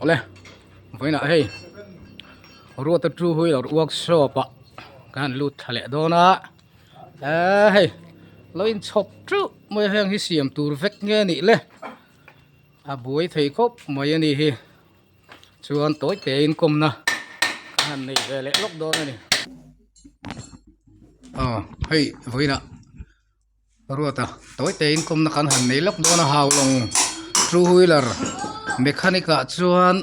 Awle vawiinah hei Ruata two wheeler workshop ah kan han lut thla leh dawn a eee hei lo inchhawp teuh mai a heng hi siam tur vek nge nih le a buai thei khawp mai a ni hi chuan tawi te in kawmna kan han nei ve leh lawk dawn a ni aw hei vawiinah. Ruata tawi te in kawmna kan han nei lawk dawn a haulawng two wheeler mechanic ah chuan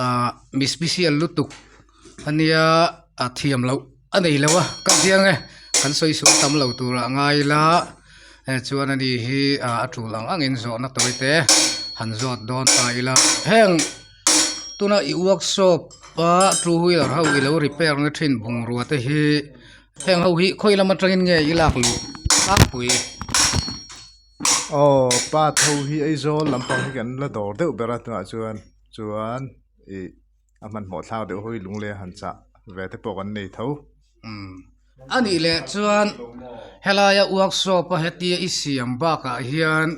ahh mi special lutuk ania a thiam loh a nei lo a ka chiang e kan sawi sual tam lo tur ah ngai ila eh chuan ani hi ah a tul ang ang in zawhna tawi te han zawt dawn ta ila heng tuna i workshop a two wheeler ho ilo repair na thin bungrua te hi. Heng ho hi khawi lam atangin nge i lak luh tlangpui? Aw part ho hi Aizawl lampang hi kan la dawr deuh ber a tunah chuan chuan ih a hmanhmawh thlak deuh ho hi lunglei a han chah ve te pawh kan nei tho. Umm anih leh chuan helaia workshop a hetia i siam bakah hian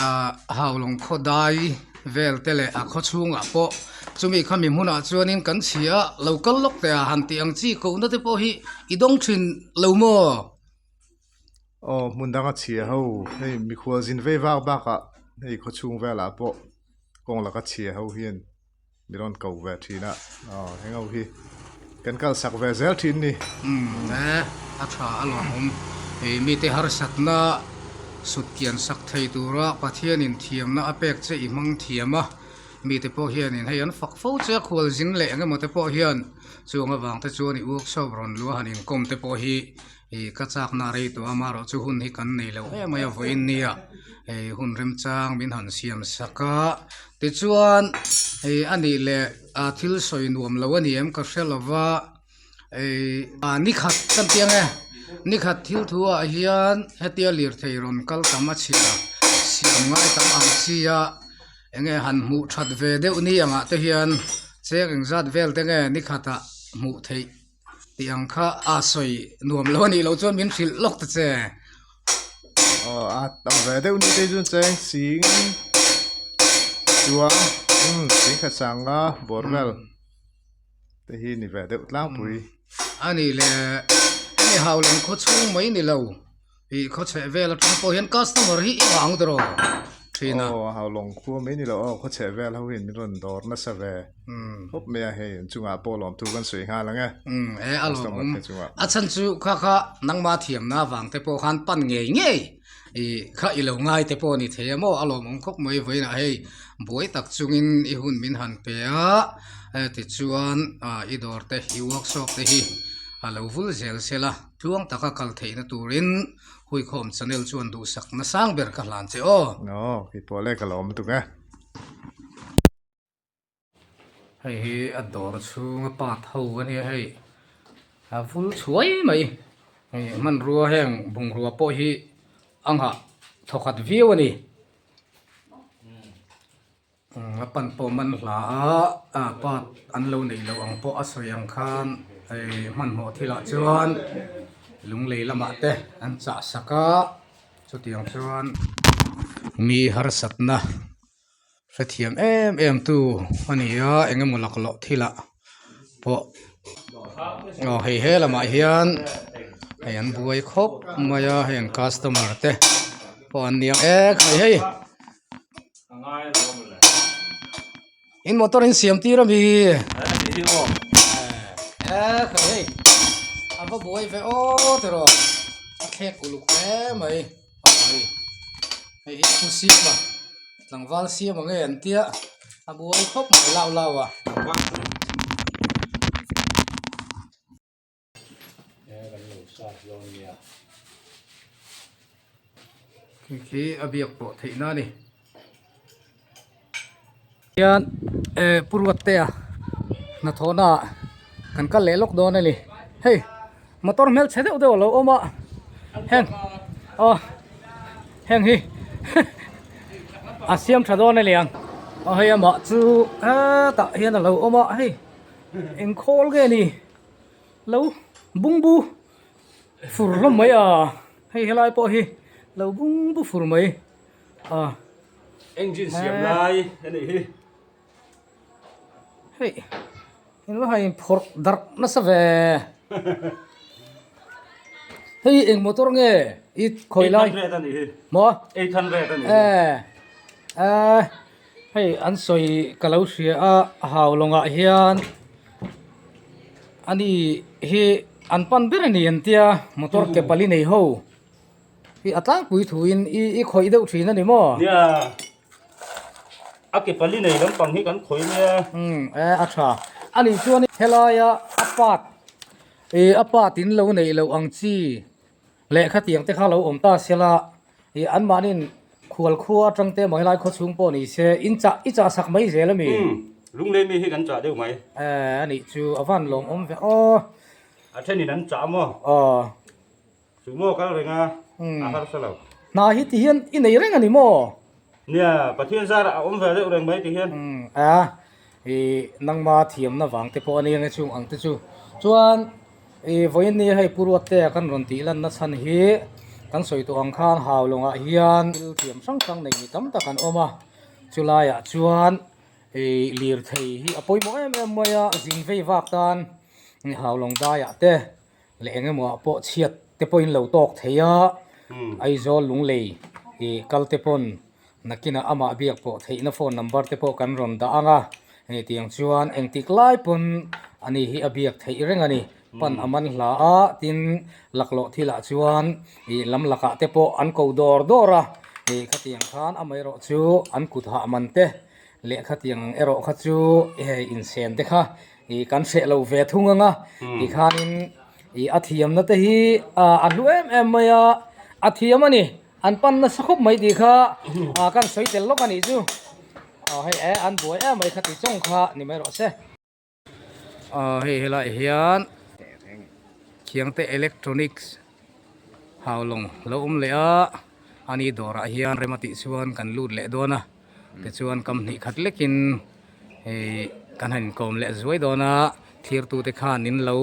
ah Haulawng khaw dai vel te leh a khaw chhungah pawh chumi khami hmunah chuanin kan chhia a lo kal lawk teh a han tih ang chi kohna te pawh hi i dawng thin lo maw? Aw hmun danga chhia ho hei mikhual zin vei vak bakah hei khaw chhung velah pawh kawng laka chhia ho hian Mi rawn ko ve thin a, aw heng ho hi kan kal sak ve zel thin ni. Umm e, a tha a lawmawm. Hei mite harsatna sut kian sak thei tura Pathianin thiamna a pek che i hmang thiam a, mite pawh hianin hei an fak fo che a, khualzin leh eng emaw te pawh hian chung avang te chuan i workshop rawn luah han inkawm te pawh hi Ih ka chakna rei tawh a amaherawh chu hun hi kan nei lo em mai a vawiin nia hei hun remchang min han siam sak a tichuan hei a nih leh a thil sawi nuam lo a ni em ka hre lo va ih ah nikhat ka ti ang e nikhat thil thu ah hian hetia lirthei rawn kal tam a chhia siam ngai tam ang chi a eng nge han hmuh that ve deuh ni ang ah te hian cheng engzat vel te nge nikhatah hmuh theih. Tih ang kha a sawi nuam lo a nih loh chuan min hrilh lawk ta che. Aw a tam ve deuh ni te chuan cheng sing chuang umm sing khat sanga bawr vel te hi ni ve deuh tlangpui. A nih leh hemi Haulawng khaw chhung mai ni lo. Ih khaw chheh vel atang pawh hian customer hi i vang tawh thin a. Aw Haulawng khua mai ni lo aw khaw chheh vel ho hian min rawn dawr nasa ve khawp mai a hei inchungah pawh lawmthu kan sawi nghal ang e. Umm e a lawmawm a chhan chu kha kha nangma thiamna avang te pawh khan pan ngei ngei ih kha i lo ngai te pawh a ni thei a maw a lawmawm khawp mai vawiinah hei buai tak chungin i hun min han pe a tichuan i dawr te i workshop te hi a lo vul zel sela. Tluang taka kal theihna turin Huikhawm channel chuan duhsakna sang ber ka hlan che aw. Aw, kei pawh le ka lo awm tuk e. Hei hi a dawr chhunga part ho a nia hei a vul chhuai mai hei hmanrua heng bungrua pawh hi a nghah thawkhat viau a ni. A pan pawh man hla a, a part an lo neih loh ang pawh a sawi ang khan hei hmanhmawh thilah chuan lunglei lamah te an chah sak a, chutiang chuan mi harsatna hrethiam em em tu a ni a eng emaw laklawh thilah pawh aw hei he lamah hian hei an buai khawp mai a hei an customer te pawh an ni ang e khai hei. In motor in siam tir ami e khai hei a va buai ve aw tiraw a thlek uluk hle mai a hei hei hi pu siama tlangval siama nge an tia a buai khawp mai lau lau a. Khi khi a biak pawh theih na a ni hian eh pu Ruattea hnathawhna ah kan kal leh lawk dawn a ni hei motor hmelchhe deuh deuh a lo awm a heng aw heng hi a siam tha dawn a ni ang aw hei amah chu hetah hian a lo awm a hei eng khawl nge ni. Lo bungbu fur hlawm mai a hei helai pawh hi lo bungbu fur mai a Engine siam lai a nih hi. Hei in va han inphawrh darh nasa ve. Hei eng motor nge i khawi lai? 800 a nih hi. Maw? 800 a nih hi. Eh eh hei an sawi ka lo hria a Haulawngah hian ani hi an pan ber a ni an tia motor ke pali nei ho hi a tlangpui thuin i i khawih deuh thin a ni maw? Nia. A ke pali nei lampang hi kan khawih mai a. Umm e a tha. A nih chuan helaia a part ih a part in lo neih loh ang chi lehkha tiang te kha lo awm ta sela ih anmahniin khual khua atang te emaw helai khaw chhung pawh ni se in chah i chah sak mai zel a mi? Umm lunglei mi hi kan chah deuh mai. E a nih chu a van lawm awm ve aw. A thenin an chah maw? Aw. Chu maw kal reng a, a harsa lo. Hna hi ti hian i nei reng a ni maw? Nia, Pathian zarah a awm ve deuh reng mai ti hian. Umm a, i nangma thiamna vang te pawh a nia nge chung ang te chu. Chuan i vawiin ni hei Pu Ruattea kan rawn tih lanna chhan hi kan sawi tawh ang khan Haulawngah hian thil thiam hrang hrang nei mi tam tak an awm a, chulaiah chuan i lirthei hi a pawimawh em em mai a, zing vei vak tan Haulawng daiah te leh eng emaw ah pawh chhiat te pawhin lo tawk thei a, Aizawl Lunglei ih kal te pawn nakinah amah biak pawh theihna phone number te pawh kan rawn dah ang a, hei tiang chuan engtik lai pawn ani hi a biak theih reng a ni, pan a man hla a tin laklawh thilah chuan ih lam lakah te pawh an ko dawr dawr a, ih khatiang khan amaherawh chu an kut hah man te lehkha tiang ang erawh kha chu hei insen te kha ih kan hreh lo ve thung ang a tikhanin ih a thiamna te hi ah a hlu em em mai a a thiam a ni an pan nasa khawp mai tih kha ah kan sawi tel lawk a nih chu aw hei eh an buai em mai kha ti chawng kha ni mai rawh se aw hei helaiah hian khiangte electronics haulawng lo awm leh a ani dawrah hian rem a tih chuan kan lut leh dawn a. Tichuan kam hnih khat lekin ih kan han inkawm leh zuai dawn a, thirtute khan in lo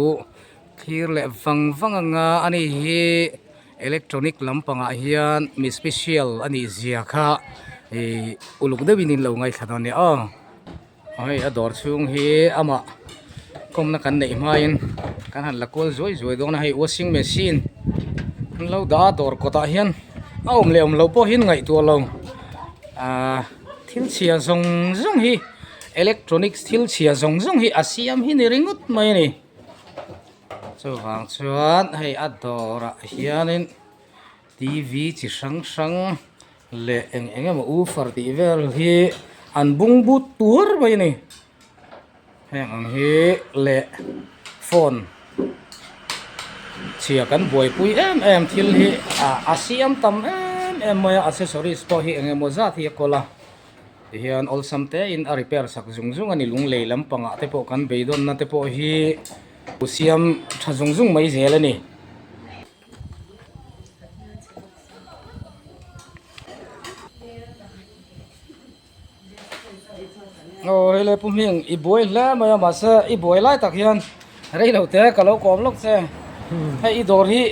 thlir leh vang vang ang a, ani hi electronic lampangah hian mi special a nih zia kha ih uluk deuhin in lo ngaithla dawn a nia aw. Hei a dawr chhung hi amah kawmna kan neih hmain kan han la kual zuai zuai dawn a, hei washing machine an lo dah a dawr kawtah hian a awm leh awm loh pawh hi an ngaihtuah lo ahh thil chhia zawng zawng hi electronics thil chhia zawng zawng hi a siam hi ni ringawt mai a ni chuvang chuan hei a dawrah hianin T_V chi hrang hrang leh eng eng emaw woofer tih vel hi an bung but tuar mai a ni heng ang hi leh phone chhia kan buaipui em em thil hi ah a siam tam em em mai a accessories pawh hi eng emaw zat hi a kawl a tihian awlsam te in a repair sak zung zung a ni lunglei lampangah te pawh kan beidawnna te pawh hi siam tha zung zung mai zel a ni. Aw hei le pu hming i buai hle mai a mahse i buai lai tak hian rei lo te ka lo kawm lawk che hei i dawr hi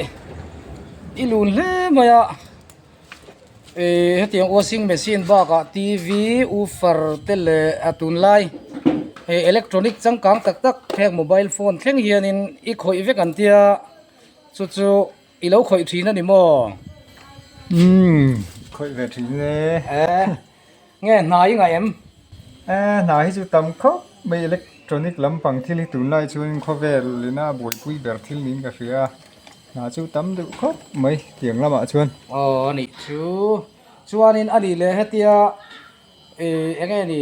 i lun hle mai a ih hetiang washing machine bakah T V woofer te leh a tunlai hei electronic changkang tak tak heng mobile phone thleng hianin i khawih vek an tia. Chu chu i lo khawih thin a ni maw? Umm, khawih ve thin e. E, nge hna i ngaih em? E, hna hi chu tam khawp mai electronic lampang thil hi tunlai chuan khawvel ina buaipui ber thil niin ka hria a, hna chu tam deuh khawp mai tiang lamah chuan. Aw a nih chu, chuanin a nih leh hetia eng nge ni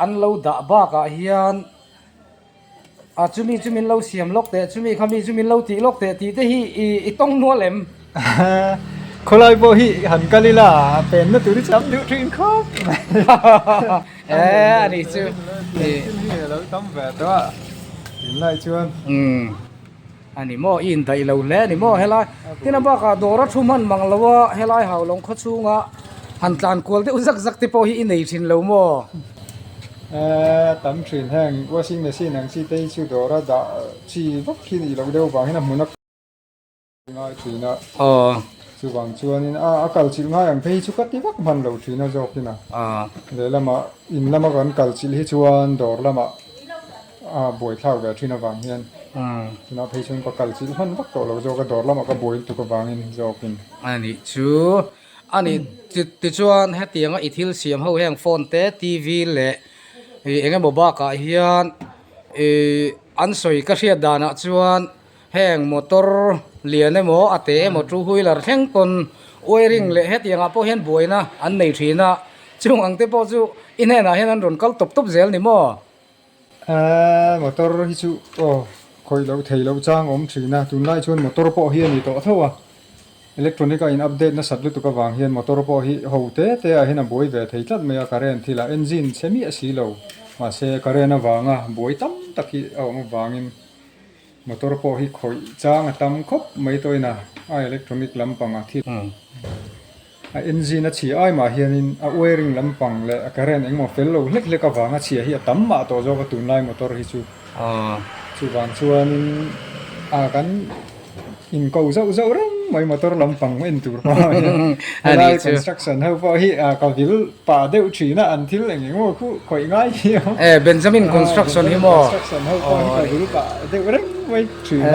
an lo dah bakah hian A chumi chu min lo siam lawk teh, chumi kha mi chu min lo tih lawk teh tih te hi i i tawng nual em? Khawlai pawh hi han kal ila penna tur hi chu tam deuh thin khawp mai. E a nih chu. Thil hi a lo tam ve tawh a, tunlai chuan. Umm a ni maw i indaih lo hle a ni maw helai tin a bakah dawr a thu hman mang lo a helai Haulawng khaw chhunga han tlan kual deuh zak zak te pawh hi i nei thin lo maw? Eee tam thin heng washing machine ang chi te hi chu dawr a dah chi vak hi nih loh deuh vang hian a hmun a ngai thin a. Aw. Chuvang chuanin a a kal chilh ngai ang phei hi chu ka ti vak hman lo thin a zawkin a. Aw. Lehlamah in lama kan kal chilh hi chuan dawr lamah. a buaithlak ve thin avang hian tunah phei chuan ka kal chilh hman vak tawh lo zawk a dawr lamah ka buai lutuk avangin zawkin. A nih chu a nih tichuan hetianga i thil siam ho heng phone te TV leh eng emaw bakah hian ih an sawi ka hriat danah chuan Heng motor lian emaw a te emaw two wheeler thleng pawn wiring leh hetiangah pawh hian buaina an nei thin a, chung ang te pawh chu i hnenah hian an rawn kal tawp tawp zel ni maw? Aaa motor hi chu aw khawih loh thei loh chang awm thin a, tunlai chuan motor pawh hi a ni tawh tho a, electronic a in update nasat lutuk avang hian motor pawh hi ho te te ah hian a buai ve thei tlat mai a, current thil ah engine chhe miah si lo mahse current avanga buai tam tak hi a awm avangin. Motor pawh hi khawih chang a tam khawp mai tawhin a, a electronic lampang a thil a engine a chhia ai mah hianin a wiring lampang leh a current engemaw fel lo hlek hlek avanga chhia hi a tam mah tawh zawk a tunlai motor hi chu. Chuvang chuanin a kan inko zauh zauh reng mai motor lampang en tur pawh hian helai construction ho pawh hi ka vil pah deuh thin a an thil eng eng emaw khu khawih ngai hi a E Benjamin construction hi maw construction ho pawh hi ka vil pah deuh reng mai thin a E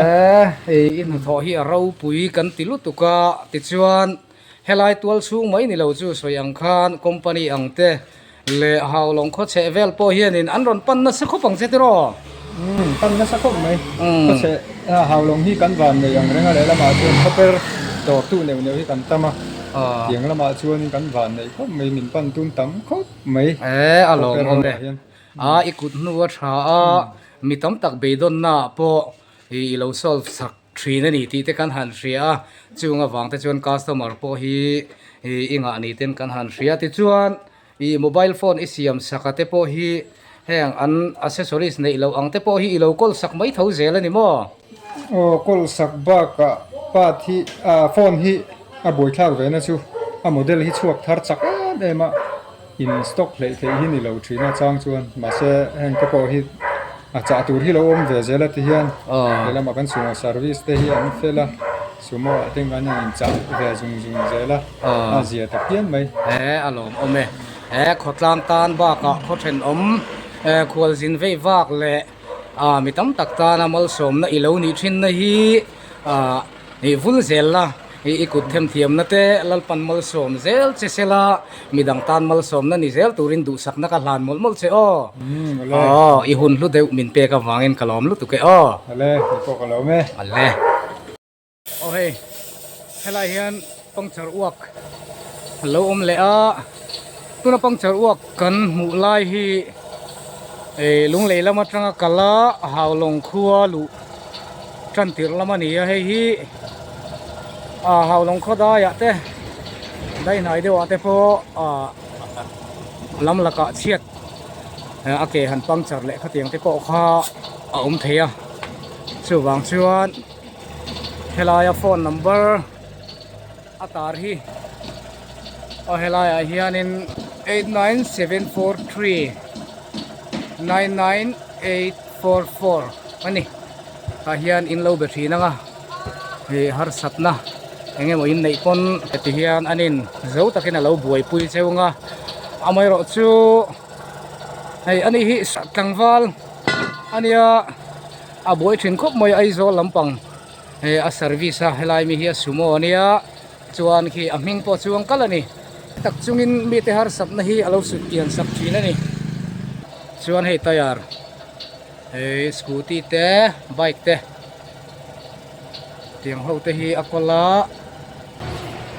hei i hnathawh hi a ropui kan ti lutuk a tichuan helai tual chhung mai ni lo chu sawi ang khan company ang te leh Haulawng khaw chheh vel pawh hianin an rawn pan nasa khawp ang che tiraw? Umm pan nasa khawp mai. Khaw chheh Haulawng hi kan van nei ang reng a lehlamah chuan khawper dawrtu neuh neuh hi kan tam a, tiang lamah chuanin kan van nei khawp mai, min pan tun tam khawp mai. E a lawmawm e. A i kut hnu a tha a, mi tam tak beidawnna ah pawh i lo solve sak thin a ni tih te kan han hria a, chung avang te chuan customer pawh hi i ngah ni ten kan han hria tichuan i mobile phone i siam sak a te pawh hi heng an accessories neih loh ang te pawh hi i lo kawl sak mai tho zel a ni maw? Aw kawl sak bakah part hi ah phone hi a buaithlak ve na chu a model hi chhuak thar chak em em a. In stock hleih theih hi ni lo thin a chang chuan mahse heng te pawh hi a chah tur hi lo awm ve zel a ti hian helamah kan sumo service te hi an fel a sumo ah te kan in chah ve zung zung zel a a zia ta phian mai. He a lawm awm e he khawtlang tan bakah khaw thenawm khualzin vei vak leh mi tam tak tana malsawmna i lo nih thinna hi Ih vul zel la, ih i kut themthiamna te Lalpan malsawm zel che se la, midang tan malsawmna ni zel turin duhsakna ka hlan mawlh mawlh che aw. Aw, i hun hlu deuh min pek avangin ka lawm lutuk e aw. Ale, kei pawh ka lawm e. Ale. Aw hei, helai hian puncture uak a lo awm leh a, tuna puncture uak kan hmuh lai hi ih Lunglei lam atanga kal a Haulawng khua luh tan tirh lam a ni a hei hi ah Haulawng khaw daiah te daihnai deuhah te pawh ah lam lakah chhiat a ke han puncture leh khatiang te pawh kha a awm thei a chuvang chuan helaia phone number a tar hi aw helaiah hianin 89743 99844 a ni tah hian in lo be thin ang a ih harsatna eng emaw in neih pawn heti hian an in zo takin a lo buaipui cheu ang a amaherawh chu hei ani hi tlangval ania a buai thin khawp mai Aizawl lampang hei a service a helai mi hi a sumo ania chuan khi a hming pawh chuang kal a ni tak chungin mite harsatna hi a lo sut kian sak thin a ni chuan hei tyre hei scooty te bike te tiang ho te hi a kawl a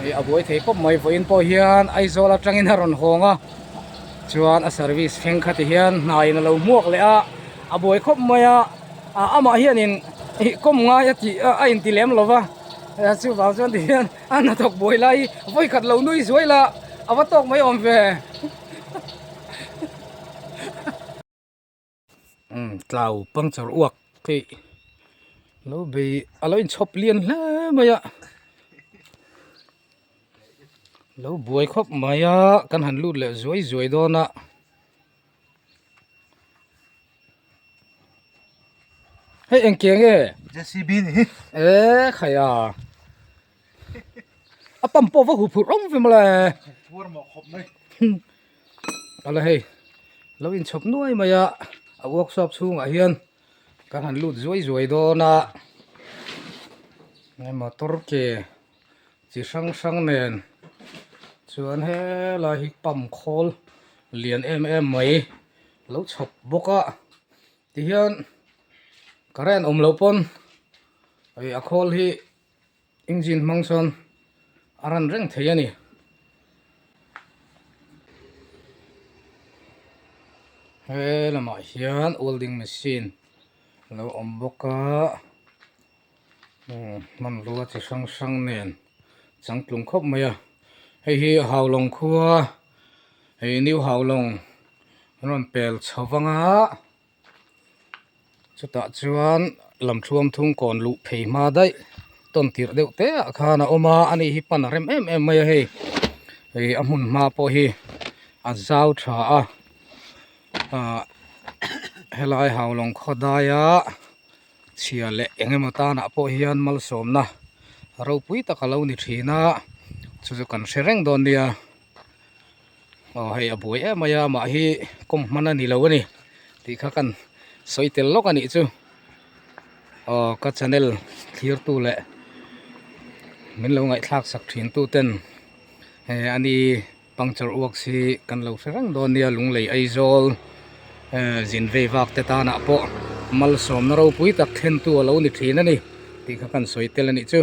hei a buai thei khawp mai vawiin pawh hian Aizawl atangin a rawn hawng a chuan a service thleng kha ti hian hnaiin a lo hmuak leh a a buai khawp mai a amah hianin ih kawm ngai a tih a inti lem lo va chuvang chuan ti hian a hnathawk buai lai hi vawikhat lo nui zuai la a va tawk mai awm ve. Umm tlau puncture uak theih lo bei a lo inchhawp lian hle mai a lo buai khawp mai a kan han lut leh zuai zuai dawn a. Hei eng ke nge? JCB ni hi. E khai a. A pump pawh va hu phurh rawng ve mawle. Puar mawh khawp mai. Ala hei lo inchhawp nuai mai a a workshop chhungah hian. Kan han lut zuai zuai dawn a motor ke chi hrang hrang nen chuan helai hi pump khawl lian em em mai lo chhawp bawk a tihian current awm loh pawn ih a khawl hi engine hmang chuan a run reng thei a ni. He lamah hian welding machine a lo awm bawk a hmanrua chi hrang hrang nen changtlung khawp mai a hei hi Haulawng khua hei new Haulawng an rawn pel chho vang a. Chutah chuan lamthuam thung kawn luh phei hma daih tawn tirh deuh te ah khan a awm a ani hi pan a rem em em mai a hei ih a hmun hma pawh hi a zau tha a ah helai haulawng khaw daia chhia leh eng emaw tanah pawh hian malsawmna ropui tak a lo ni thin a chu chu kan hre reng dawn nia. Aw hei a buai em mai a amah hi kawm hman a ni lo a ni tih kha kan sawi tel lawk a nih chu aw ka channel thlir tu leh min lo ngaihthlak sak thin tu ten he ani puncture works hi kan lo hre reng dawn nia lunglei Aizawl zin vei vak te tanah pawh malsawmna ropui tak thlen tu a lo ni thin a ni tih kha kan sawi tel a nih chu.